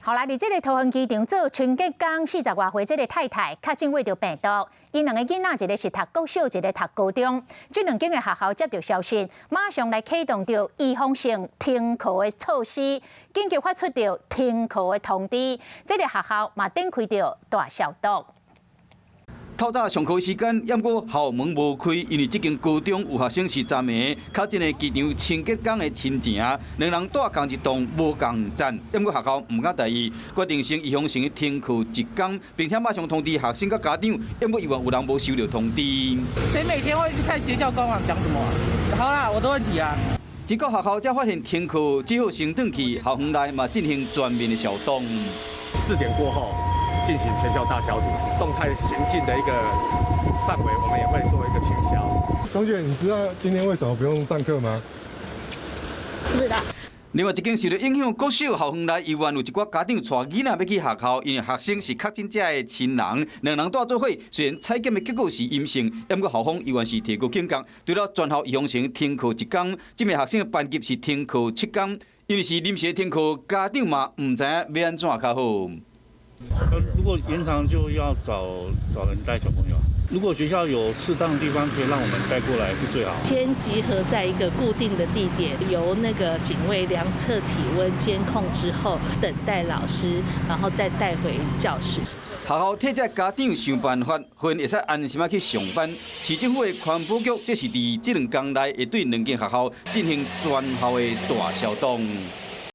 好啦，佇這个桃園機場做清潔工40外歲這个太太確診著病毒，𪜶兩个囡仔一个是讀國小，一个讀高中。這兩間的學校接著消息，馬上來啟動著預防性停課的措施，緊急發出著停課的通知。這个學校嘛展開著大消毒。透早上課時間，猶閣校門無開，因為這間高中有學生是昨暝確診的機場清潔工的親情，兩人蹛仝一棟無仝層，猶閣學校毋敢大意，決定先預防性停課一工，並且馬上通知學生佮家長，猶閣猶原有人無收著通知。誰每天會去看學校官網講什麼？好啦，我的問題啊。這個學校才發現停課，只好先轉去校園內嘛進行全面的消毒。 4點過後，進行全校大消毒，動態行進的一個範圍，我們也會做一個清消。同學，你知道今天為什麼不用上課嗎？不知道。另外一間受著影響，國小校園內猶原有一寡家長帶囡仔欲去學校，因為學生是確診者的親人，兩人蹛做伙，雖然採檢的結果是陰性，毋過校方猶原是提高警覺，除了全校預防性停課一工，這名學生的班級是停課7工，因為是臨時停課，家長嘛毋知影欲按怎較好。如果延長就要找找人帶小朋友。如果學校有適當的地方可以讓我們帶過來，是最好。先集合在一個固定的地點，由那個警衛量測體溫監控之後，等待老師，然後再帶回教室。學校替這家長想辦法，予𪜶會使安心仔去上班。市政府的環保局這是佇這兩工內會對兩間學校進行全校的大消毒。